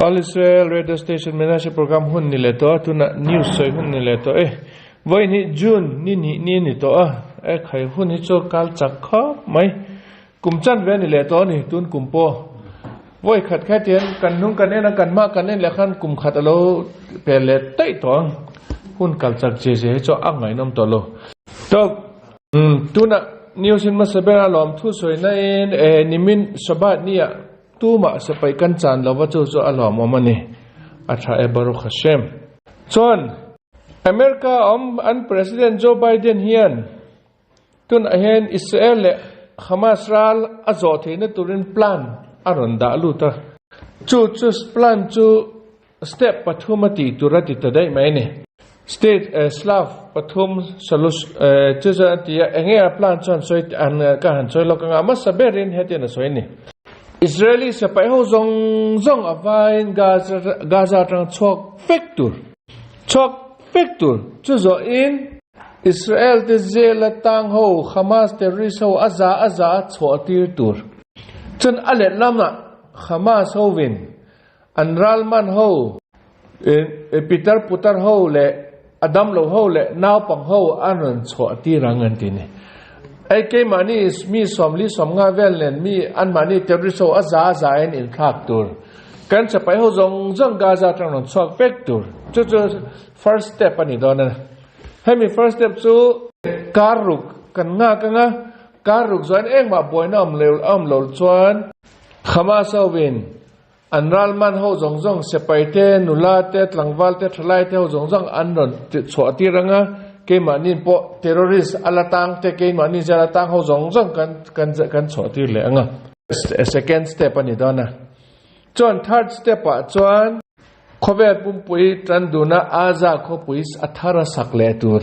All Israel Radio Station Menashe program hun ni leh tawh a, tunah news sawi hun ni leh tawh e. Vawiin hi June ni hnih ni a ni tawh a, e khai hun hi chu kal chak khawp mai. Kum chan ve a ni leh tawh a ni tun kum pawh. Vawi khat kha tian kan hnung kan en a, kan hma kan en leh khan kum khat a lo pel leh daih tawh ang. Hun kal chak zia zia hi chu a ngaihnawm tawh lo. Tawk. Tunah news in hmasa ber a lawm thu sawi na in e nimin Shabbat ni ah tumah sipai kan chan lo va chu chu a lawmawm a ni. A tha e Baruch Hashem. Chuan America awm an President Joe Biden hian tunah hian Israel leh Hamas ral a zawh theihna turin plan a rawn dah lut a. Chu chu plan chu Step pathum a tih tur a ti ta daih mai a ni. State Slav pathum solution chu chuan a ti a, enge a plan chuan sawi an ka han sawi lawk anga hmasa berin hetiang a sawi a ni. Israeli sipai ho zawng zawng a vaiin Gaza Gaza atanga chhuak vek tur chhuak vek tur chu zawhin Israel te jail a tang ho Hamas terrorist ho a za a za a chhuah tir tur chuan a lehlamah Hamas hovin An ralman ho, pitar putar ho leh a damlo ho leh naupang ho an rawn chhuah tir ang an ti ni. Ei keimahni mi sawmli sawmnga vel nen mi anmahni terrorist ho a za a za in inthlak tur. Kan chapai ho zawng zawng Gaza atang rawn chhuak vek tur. Chu chu first step a ni dawn a. Hemi first step chu kar ruk kan nghak anga, kar ruk zawhin engmah buaina awm lo chuan Hamas hovin An ralman ho zawng zawng, sipai te, nula te, tlangval te, thalai te ho zawng zawng an rawn chhuah tir ang a, keimahni pawh terrorist a la tang te, keimahni zia la tang ho zawng zawng kan kan kan chhuah tir leh ang a. Second step a ni dawn a. Chuan third step ah chuan khawvel pumpui tan duna Aza khawpui a thar a sak leh tur.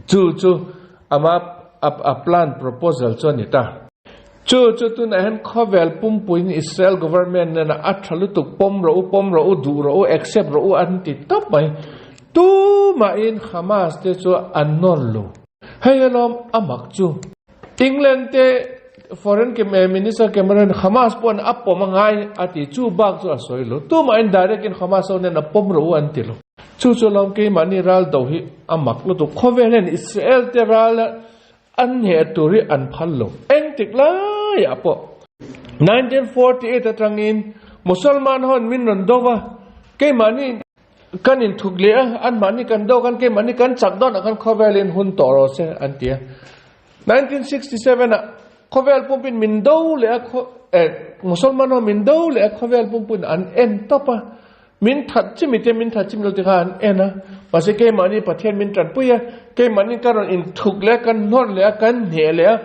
Chu chu ama a plan proposal chu a ni ta. Chu chu tunah hian khawvel pumpuiin Israel government nena a tha lutuk pawm rawh u, pawm rawh u, duh rawh u, accept rawh u an ti tawp mai. Tumahin Hamas te chu an nawr lo. Hei alawm a mak chu. England te foreign minister Cameron Hamas pawhin a pawm a ngai a ti chu bak chu a sawi lo. Tumahin direct in Hamas ho nen a pawm rawh u an ti lo. Chu chu alawm keimahni ral do hi a mak lutuk. Khawvel hian Israel te ral an hneh tur hi an phal lo. Engtik laiah pawh 1948 atangin Musalman ho an min rawn do va, keimahni kan inthuk leh a, anmahni kan do khan keimahni kan chak dawnah khan khawvelin hun tawh rawh se an ti a. 1967 ah khawvel pumpin min do leh a, Musalman ho min do leh a, khawvel pumpin an en tawp a. Min that chimi te min that chimi lo te kha an en a, mahse keimahni Pathian min tanpui a, keimahni ka rawn inthuk leh a, kan hnawr leh a, kan hneh leh a,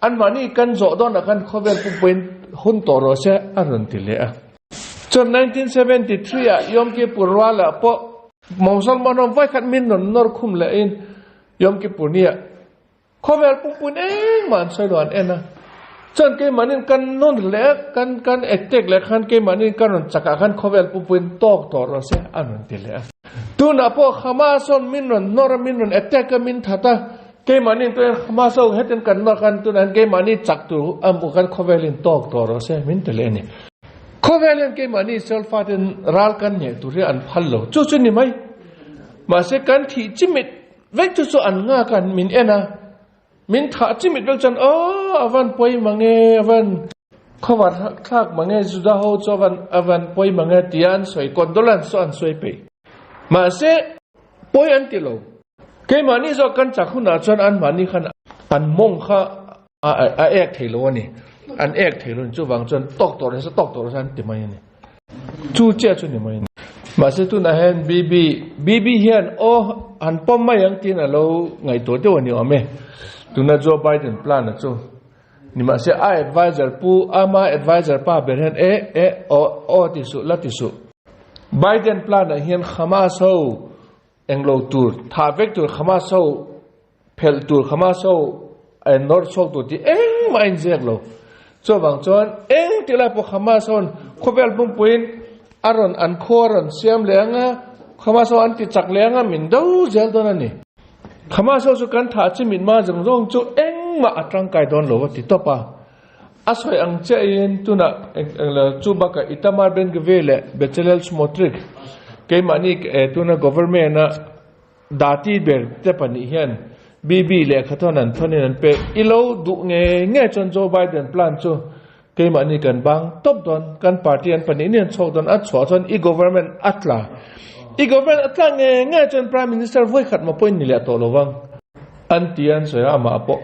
anmahni kan zawh dawnah khan khawvel pumpuiin hun tawh rawh se a rawn ti leh a. Chuan 1973 ah Yom Kippur rualah pawh Mosolman ho vaikhat min rawn nawr khum lehin Yom Kippur nia Khawvel pumpuiin engmah an sawi lo an en a, chuan keimahniin kan nawn leh a, kan kan attack leh khan keimahniin kan rawn chakah khan khawvel pumpuiin tawk tawh rawh se an rawn ti leh a. Tunah pawh Hamas sawn min rawn nawr a, min rawn attack a, min that a, keimahniin tunah Hamas ho hetin kan nawr khan tunah hian keimahni chak tur a hmuh khan khawvelin tawk tawh rawh se min ti leh a ni. Khawvel hian keimahni Israel faten ral kan hneh tur hi an phal lo, chu chu ni mai. Mahse kan thih chimit Vek chu chu an nghak a, min en a, min thah chimit vek chuan aw a van pawi mange, a van khawvar thlak mange, Juda ho chu a van a van pawi mange tia an sawi condolence chu an sawi peih. Mahse pawi an ti lo. Keimahni zawk kan chak hunah chuan anmahni khan an mawng kha a a ek thei lo a ni. An ek thei lo a ni. Chuvang chuan tawk tawh reng se tawk tawh reng se an ti mai a ni. Chu chiah chu ni mai a ni. Mahse tunah hian BB BB hian aw an pawm mai ang tiin a lo ngaihtuah deuh a ni awm e. Tuna Joe Biden plan a chu ni mahse a adviser pu ama adviser pa ber hian e e aw aw ti suh la ti suh. Biden plan ah hian Hamas ho englo tur thah vek tur Hamas ho Phelh tur Hamas ho a en nawr chhuak tur tih engmah a inziak lo. Chuvang chuan eng tih lai pawh Hamas ho khawvel pumpuiin a rawn an khua a rawn siam leh ang a, Hamas ho an ti chak leh ang a, min do zel dawn a ni. Hamas ho chu kan thah chi mitma zawng zawng chu engmah a tangkai dawn lo a ti tawp a. A sawi ang chiahin tunah chu bakah Itamar Ben-Gvir leh Bezalel Smotrich keimahni tuna government-a dati ber te pahnih hian Bibi lehkha thawn an thawnin an pe. I lo duh ngei ngei chuan Joe Biden plan chu keimahni kan bang tawp dawn, kan party an pahnih nih an chhuak dawn, a chhuah chuan i government a tla. I government a tla ngei ngei chuan Prime Minister vawikhat maw pawhin ni leh tawh lo vang. An ti a an sawi a, amah pawh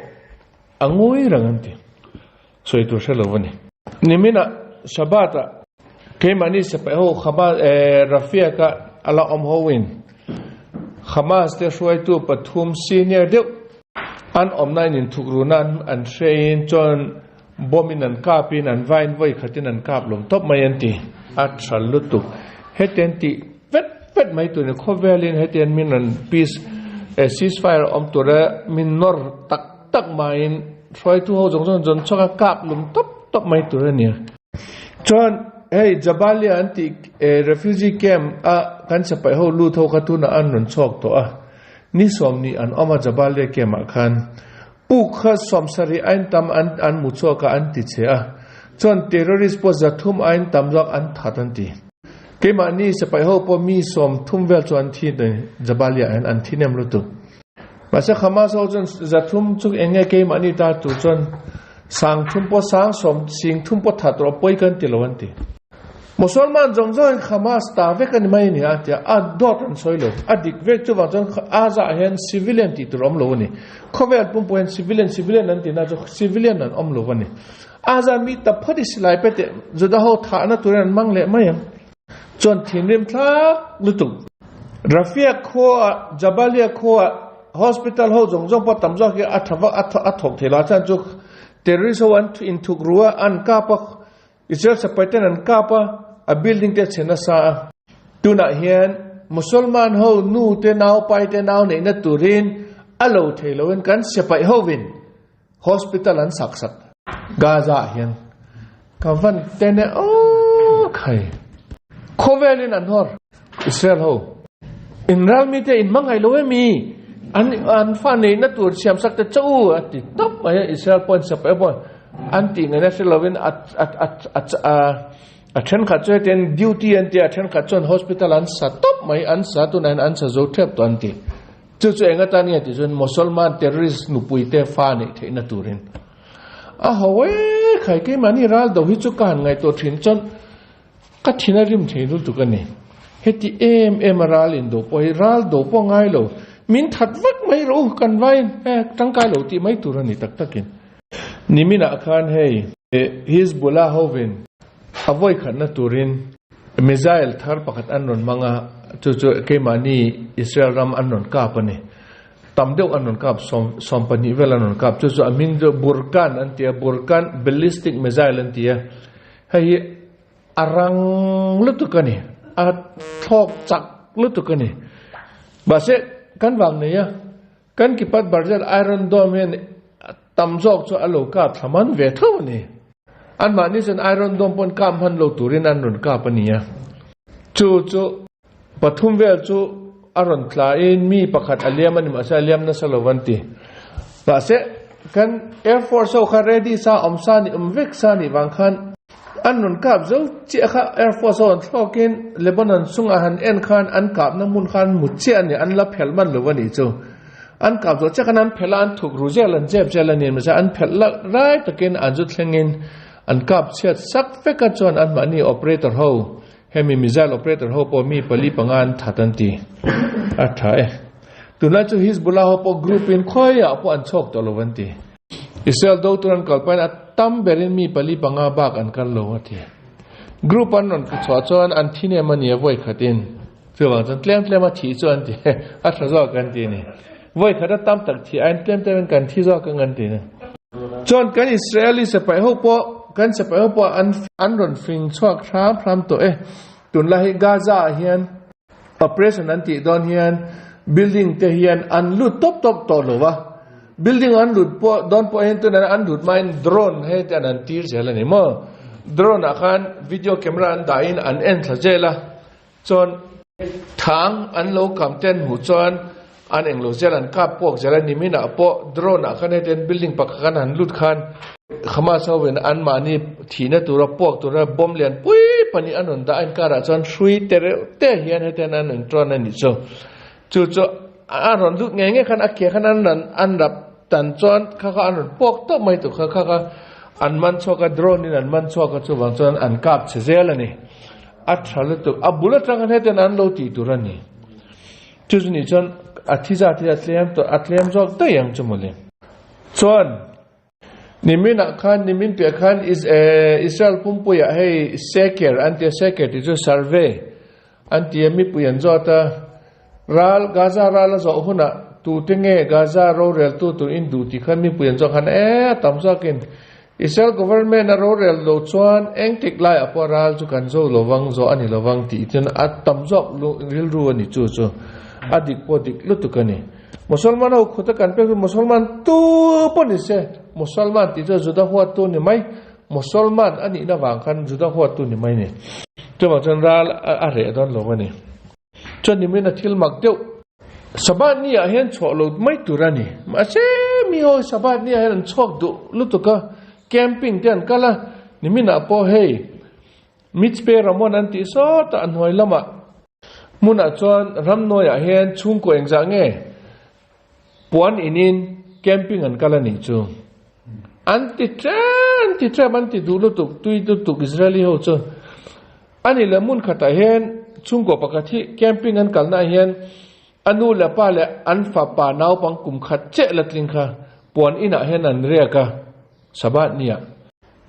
a ngawi reng an ti. Sawi tur hre lo a ni. Niminah Shabbat-ah keimahni sipai ho Hamas Rafiak-a a la awm hoin Hamas te hruaitu pathum senior deuh an awmna in inthuk runa an hrein chuan bomb in an kapin an vain vawi khatin an kap lawm tawp mai an ti. A tha lutuk. Hetiang tih vet vet mai tur ni khawvelin hetiang min rawn peace ceasefire awm tura min nawr tak tak maiin hruaitu ho zawng zawng zawn chhuak a kap lum tawp tawp mai tur a ni. Chuan hei Jabalia an tih refugee camp a kan sipai ho lut ho kha tunah an rawn chhuak tawh a, ni sawmhnih an awm a Jabalia camp ah khan puk kha sawmsarih ain tam an an mu chhuak a an ti che a, chuan terrorist pawh zathum ain tam zawk an that an ti. Keimahni sipai ho pawh mi sawmthum vel chu an thi Jabalia ah hian an thi nem lutuk. Mahse Hamas ho chuan zathum chu eng nge keimahni ta tur chuan sang thum pawh sang sawm sing thum pawh that rawh pawi kan ti lo an ti. Musalman zawng zawngin Hamas ta vek a ni mai a ni a tia a dawt an sawi lo. A dik vek chuvang chuan Gaza ah hian civilian tih tur a awm lo a ni. Khawvel pum pawh hian civilian civilian an tihna chu civilian an awm lo a ni. Gaza mi ta phawt i silai pe teh Juda ho thahna turin an hmang leh mai ang. Chuan thinrim thlak lutuk. Rafia khua, Jabalia khua hospital ho zawng zawng pawh tam zawk hi a tha vak a thawk thei lo a chhan chu terrorist ho an inthuk ru a an kap a Israel sipai ten an kap a a building te a chhe nasa a. Tunah hian Musalman ho nu te nau pai te nau neihna turin a lo thei loin kan sipai hovin Hospital an sak sak Gaza ah hian ka van ten e aw khai. Khawvelin an hawr Israel ho. In ral mite in hmangaih lo emi an an fa neihna tur siam sak te chauh u a ti tawp mai a Israel pawh an siam paih pawh an tih ngaihna hre lovin a a a a a a thenkhat chu hetiang duty an tia a thenkhat chuan hospital an sa tawp mai an sa tunah hian an sa zo thep tawh an ti. Chu chu eng atan nge tih chuan Mosolman terrorist nupui te fa neih theihna turin a ho e khai keimahni ral do hi chu ka han ngaihtuah thin chuan ka thin a rim thei lutuk a ni. Heti em em a ral in do pawh hi ral do pawh ngai lo min that vak mai rawh u kan vain e tangkai lo tih mai tur a ni tak takin. Niminah khan hei Hizbullah hovin a vawikhatna turin Missile thar pakhat an rawn hmang a, chu chu keimahni Israel ram an rawn kap a ni. Tam deuh an rawn kap, 12 vel an rawn kap. Chu chu a hming chu Burkan an ti a, Burkan Ballistic Missile an ti a. Hei hi a rang lutuk a ni, a thlawk chak lutuk a ni. Mahse kan vang nei a, kan Kipat Barzel Iron Dome hian tam zawk chu a lo kap thla man ve tho a ni. Anmahni chuan Iron Dome pawn kap hman lo turin an rawn kap a ni a. Chu chu pathum vel chu a rawn tlain mi pakhat a liam a ni mahse a liam nasa lo an ti. Mahse kan Air Force ho kha ready sa awm sa ni awm vek sa nih vang khan an rawn kap zo chiah kha Air Force ho an thlawkin Lebanon chungah han en khan an kapna hmun khan mu chiah a ni an la phelh man lo a nih chu. An kap zawh chiah khan an phelh a, an thuk ru zel, an zep zel a ni. Mahse an phelh la rai takin an zu thlengin an kap chhiat sak vek a, chuan anmahni operator ho, hemi missile operator ho pawh mi pali panga an that an ti. A tha e. Tunlai chu Hizbullah ho pawh group in khawiah pawh an chhuak tawh lo an ti. Israel do tur an kal pahin a tam berin mi pali panga bak an kal lo a ti. Group an rawn chhuah chuan an thi nem a ni a vawi khatin. Chuvang chuan tlem tlem a thih chu an ti a tha zawk an ti a ni. Vawi khat a tam tak thih aiin tlem tlem in kan thi zawk ang an ti a ni. Chuan kan Israeli sipai ho pawh kan sipai ho pawh an an rawn fing chhuak hram hram tawh e. Tunlai hi Gaza ah hian operation an tih dawn hian building te hian an lut tawp tawp tawh lo va. Building an lut pawh dawn pawh hian tunah an lut hmain drone hei te an an tir zel a ni maw. Drone ah khan video camera an dahin an en thla zel a. Chuan thang an lo kam ten hmuh chuan an englo zel an kap puak zel a nimin ah pawh drone ah khan hetian building pakhat khan han lut khan Hamas ho in an mahni thihna tura puak tura bomb lian pui pahnih an rawn dah a inkarah chuan hrui te reuh te hian hetian an rawn tawn a nih chu. Chu chu a rawn lut ngei ngei khan a ke khan an rawn an rap tan chuan kha kha an rawn puak tawp mai tur kha kha kha an man chhuak a drone in an man chhuak a chuvang chuan an kap chhe zel a ni. A tha lutuk a bul atang khan hetian an lo tih tur a ni. Chu chu nih chuan a thi zat hi a tlem tawh a tlem zawk daih ang chu mawle. Chuan niminah khan nimin piah khan Israel pumpuiah hei seker an tia seker tih chu survey an tia mipui an zawt a ral Gaza ral a zawh hunah tute nge Gaza roreltu tur in duh tih khan mipui an zawk khan e a tam zawkin Israel government a rorel lo chuan engtik laiah pawh ral chu kan zo lovang zawh a ni lovang tih chuan a tam zawk rilru a ni chu chu a dik pawh dik lutuk a ni. Musalman ho khuta kan pek chu Musalman tu pawh ni se Musalman tih chu Juda huattu ni mai Musalman a nihna vang khan Juda huattu ni mai ni. Chuvang chuan ral a reh dawn lo a ni. Chuan nimin a thil mak deuh. Sabbath ni ah hian chhuah lo mai tur a ni. Mahse mi ho Sabbath ni ah hian an chhuak duh lutuk a, camping te an kal a, nimin ah pawh hei Mitzpe Ramon an tih sawt a a hnuai lamah hmunah chuan ramnuai ah hian chhungkaw engzah nge puan inin camping an kal a nih chu. An ti tlem an ti tlem an ti duh lutuk tui lutuk Israeli ho chu. A ni leh hmun khatah hian chhungkaw pakhat hi camping an kalna ah hian a nu leh pa leh an fapa naupang kum khat chiah la tling kha puan inah hian an riak a Sabbath ni ah.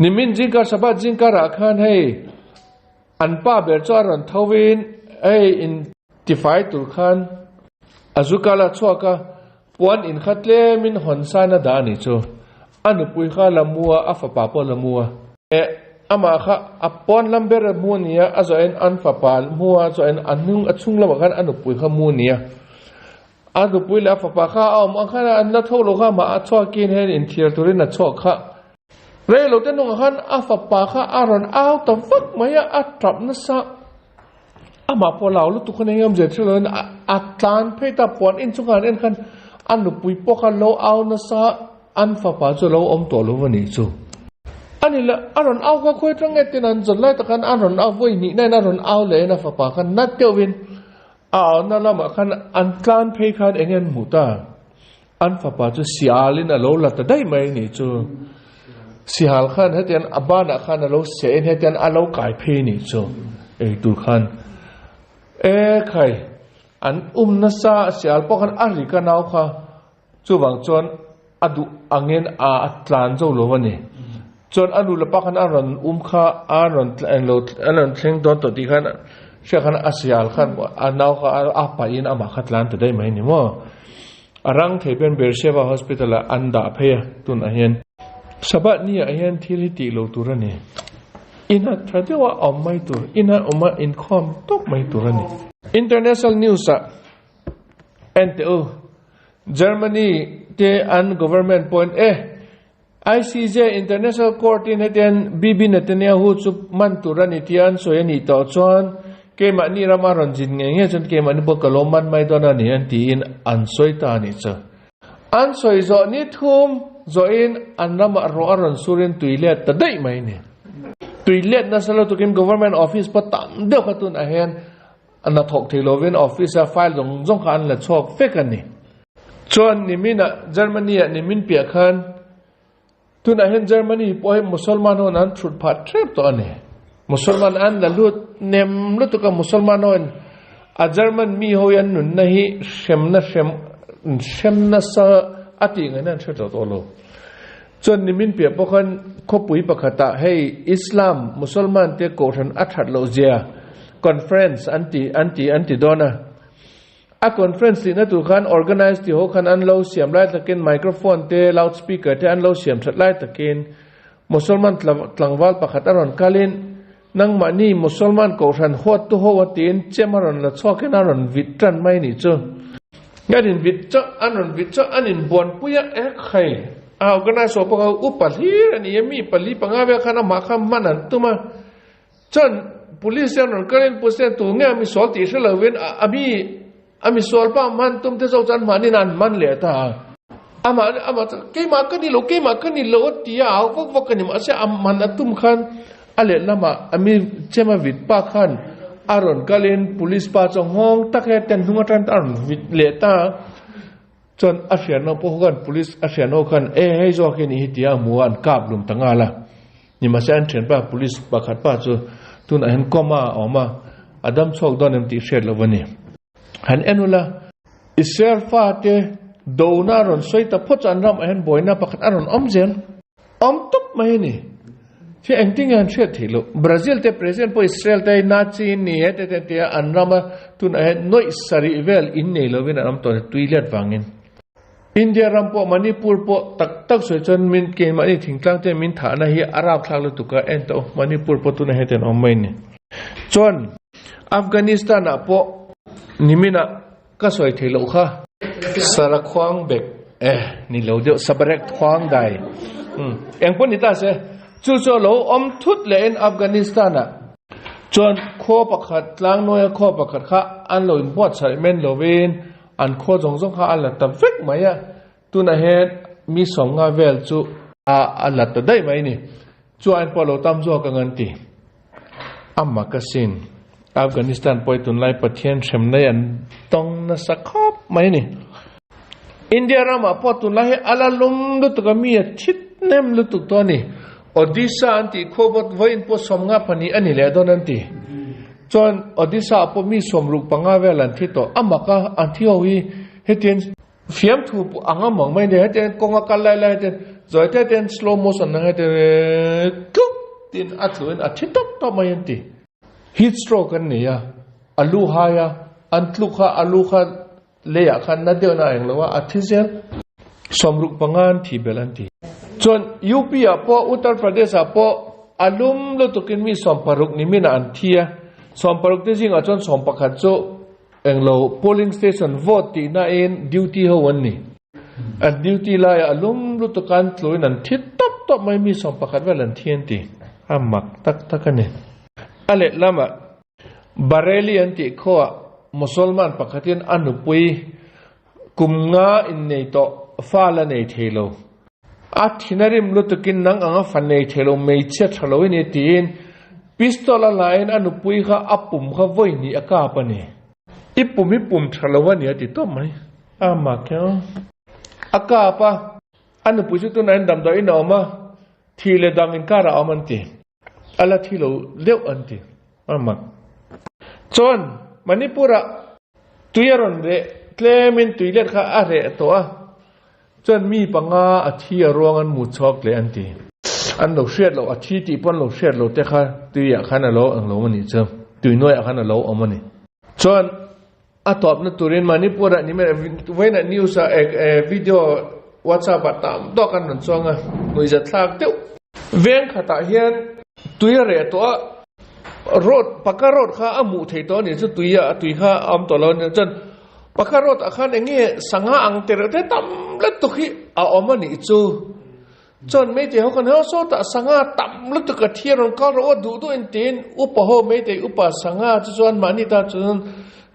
Nimin zingkar Sabbath zingkar ah khan hei an pa ber chu a rawn tho in hei in tifai tur khan a zu kal a chhuak a puan in kha tlem in hawn san a dah a nih chu. A nupui kha la mu a a fapa pawh la mu a. Eh, amah kha a pawn lam ber a mu a nia, a zawhin an fapa mu a, chuan a hnung a chhung lamah khan a nupui kha mu a nia. A nupui leh a fapa kha a awm ang khan an la tho lo kha amah a chhuakin hian inthiar turin a chhuak kha. Rei lo te hnungah khan a fapa kha a rawn au ta vak mai a, a tap nasa. Amah pawh lau lutuk khan eng awmzia thil loin a tlan phei ta puan in chungah an en khan a nupui pawh kha lo au nasa an fapa chu lo awm tawh lo va nih chu. A ni le, a rawn au kha khawi atang nge tin an zawn lai tak khan a rawn au vawi hnih na in a rawn au leh in a fapa khan nat deuh in a au na lamah khan an tlan phei khan eng nge an hmuh ta. An fapa chu Sial in a lo la ta daih mai nih chu. Sihal khan hetiang a banah khan a lo seh in hetiang a lo kai phei nih chu ei tur khan. E khai, an um nasa Sial pawh khan a ri ka nau kha chuvang chuan a duh angin a tlan zo lo a ni. Chuan a nu le pa khan a rawn um kha a rawn englo a rawn thleng dawn tawh tih khan hria khan a Sial khan a nau kha a paih in amah kha tlan ta daih mai ni maw. A rang thei ber Beersheba Hospital ah an dah phei a, tunah hian. Sabbath ni ah hian thil hi tih lo tur a ni. Ina tha deuh a awm mai tur, ina awm a inkhawm tawp mai tur a ni. International news ah en teh u, Germany te an government pawhin e, ICJ International Court in hetian Bibi Netanyahu chu man tur a ni tia an sawi a nih tawh chuan keimahni rama rawn zin ngei ngei chuan keimahni pawh ka lo man mai dawn a ni an tiin an sawi ta a nih chu. An sawi zawh ni thum zawhin an ramah rawh a rawn surin tui let ta daih mai a ni. Tui let nasa lutukin Government Office pawh tam deuh kha tunah hian a hnathawk thei lovin office a file zawng zawng kha an la chhuak vek a ni. Chuan niminah Germany ah nimin piah khan tunah hian Germany pawh hi Musalman ho in an thut phah tep tawh a ni. Musalman an la lut nem lutuk a Musalman ho in a German mi ho hi an nunna hi hremna hrem hrem nasa a tih ngaihna an hre tawh tawh lo. Chuan nimin piah pawh khan khawpui pakhatah hei Islam Musalman te kohhran a that loh zia conference an ti an ti an ti dawn a. A conference tihna tur khan organize tih ho khan an lo siam lai takin microphone te loudspeaker te an lo siam that lai takin Musalman tlangval pakhat a rawn kalin nangmahni Musalman kohhran huat tu ho a tiin chem a rawn la chhuakin a rawn vit tan mai nih chu. An in vit chauh an rawn vit chauh an in buanpui a ek hai a organize ho pawh kha upa hlir a ni a mi pali panga vel khan amah kha hman an tum a. Chuan police hian rawn kal in police hian tu nge a mi sual tih hre lovin a mi A misual pa man tum te zawk chuan mahni nan man leh ta a. Amah amah chuan keimah ka ni lo, keimah ka ni lo a ti a, au vak vak a ni. Mahse a man a tum khan a lehlamah a mi chema vit pa khan a rawn kalin police pa chuan nghawng tak he ten hnung atang a rawn vit leh ta a. Chuan a hriatna pawh khan police a hriatna ho khan e hei zawk hi a nih hi tia a hmu a an kap lum ta nghal a. Nimahse an thianpa police pakhat pa chu tunah hian coma a awm a, a dam chhuak dawn em tih hriat loh a ni. Han en ula, Israel fate dona a rawn sawi ta phawt chu an ramah hian buaina pakhat a rawn awm zel. Awm tawp mai a ni. Thil engtin nge an hriat theih loh? Brazil te president pawh Israel te Nazi in ni he te te tia an rama tunah hian nawih sarih vel in nei lovin an awm tawh a ni tui let vangin. India ram pawh Manipur pawh tak tak sawi chuan min keimahni thingtlang te min thahna hi a rapthlak lutuk a en tawh Manipur pawh tunah hian an awm mai a ni. Chuan Afghanistan ah pawh niminah Ka sawi thei loh kha. Sarakhuang bek eh ni lo deuh Sabarek khuang dai umm eng pawh ni ta se chu chu a lo awm thut leh in Afghanistan ah chuan khaw pakhat tlangnuaia khaw pakhat kha an lo inbuatsaih men lovin an khaw zawng zawng kha a la ta vek mai a tunah hian mi sawmnga vel chu a la ta daih mai a ni. Chu ain pawh lo tam zawk ang an ti. Ama ka sin. Afghanistan pawh hi tunlai Pathian hremna hi an tawng nasa khawp mai a ni. India ramah pawh tunlai hi a la lum lutuk a, mi a thit hnem lutuk tawh a ni. Odisha an tih khuah bawt vawiin pawh sawmnga pahnih a ni leh dawn an ti. Chuan Odisha ah pawh mi sawmruk panga vel an thi tawh. A mak a, an thi ho hi hetiang Fiamthu pawh ang a mang mai nia hetiang kawng a kal lai lai te zawi te ten slow motion ang hetiang tluk tin a tlu in a thi tawp tawp mai an ti. Heat stroke an nei a, a lu hai a, an tluk kha a lu kha leiah khan na deuh na a eng lo a, a thi zel. 65 an thi belh an ti. Chuan UP ah pawh Uttar Pradesh ah pawh a lum lutukin mi 60 niminah an thi a, 60 te zingah chuan 11 chu Englo polling station vote tihna in duty ho an ni. An duty laiah a lum lutuk a an tluin an thi tawp tawp mai mi 11 vel an thi an ti. A mak tak tak a ni. A lehlamah Bareilly an tih khuaah Mosolman pakhatin a nupui kum nga innei tawh fa la nei thei lo. A thin a rim lutukin nang anga fa nei thei lo hmeichhia tha lo i ni tiin pistol a lahin a nupui kha a pum kha vawi hnih a kap a ni. I pum hi pum tha lo a ni a ti tawp mai. A mak hian a kap a, a nupui chu tunah hian damdawiin a awm a, thi leh dang inkarah a awm an ti. A la thi lo deuh an ti. A mak. Chuan Manipur-ah tui a rawn reh tlemin tui let kha a reh tawh a. Chuan mi panga a thi a ruang an mu chhuak leh an ti. An lo hriat loh, a thi tih pawh an lo hriat loh te kha tuiah khan a lo ang lo a nih chu, tui nuaiah khan a lo awm a ni. Chuan a tawpna turin Manipur-ah ni mai vawiinah news ah video WhatsApp ah tam tawk an rawn chuang a, nuihzat thlak deuh. Veng khatah hian tui a reh tawh a, road, paka road kha a hmuh theih tawh a nih chu tuiah tui kha a awm tawh lo a ni. Chuan Pakhat road ah khan eng nge sangha ang te reuh te tam lutuk hi a awm a nih chu. Chuan Meitei ho khan heo sawtah sangha tam lutuk a thi a rawn kal rawh u a duh duh in tiin upa ho Meitei upa sangha chu chuan mahni ta chuan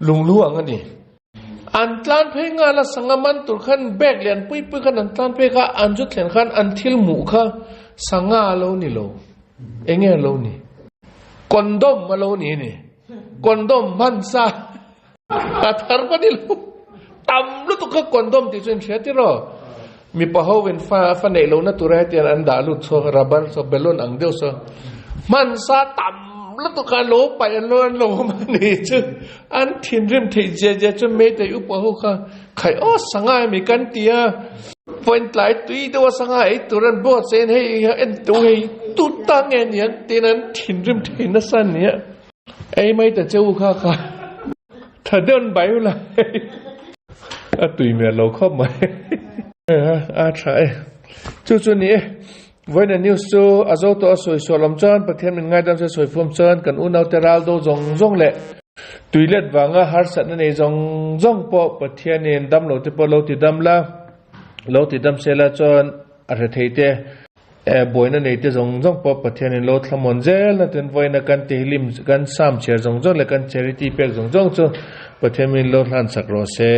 lunglu ang a ni. An tlan phei nghal a sangha man tur khan bag lian pui pui khan an tlan phei kha an zu thlen khan an thil hmuh kha sangha a lo ni lo. Eng nge a lo ni? Condom a lo ni a ni. Condom hman sa. A thar ka ni lo. Tam lutuk kha condom tih chu in hria tiraw? Mipa ho in fa fa neih lohna tura hetiang an dah lut chhuak rubber saw balloon ang deuh saw hmansa tam lutuk kha lo paih an lo an lo awm a ni chu an thinrim theih zia zia chu Meitei upa ho kha khaih aw sangha emi kan ti a point tlai tui deuh a sangha ei tur an buatsaih in hei en tu hei tu ta nge ni an tiin an thinrim thei nasa a nia. Ei mai ta che u kha kha tha deuh an bai ula a tui hmel lo khawp mai a tha e chu chu ni e vawiin a news chu a zo tawh a sawi sual awm chuan Pathian min ngaidam se sawi fum chuan kan unau te ral do zawng zawng leh tui let vanga harsatna nei zawng zawng pawh Pathianin dam lo te pawh lo ti dam la lo ti dam se la chuan a hre thei te E buaina nei te zawng zawng pawh Pathianin lo thlamuan zel na ten vawiina kan tehlim kan sam chhiar zawng zawng leh kan charity pek zawng zawng chu Pathian min lo hlan sak rawh se.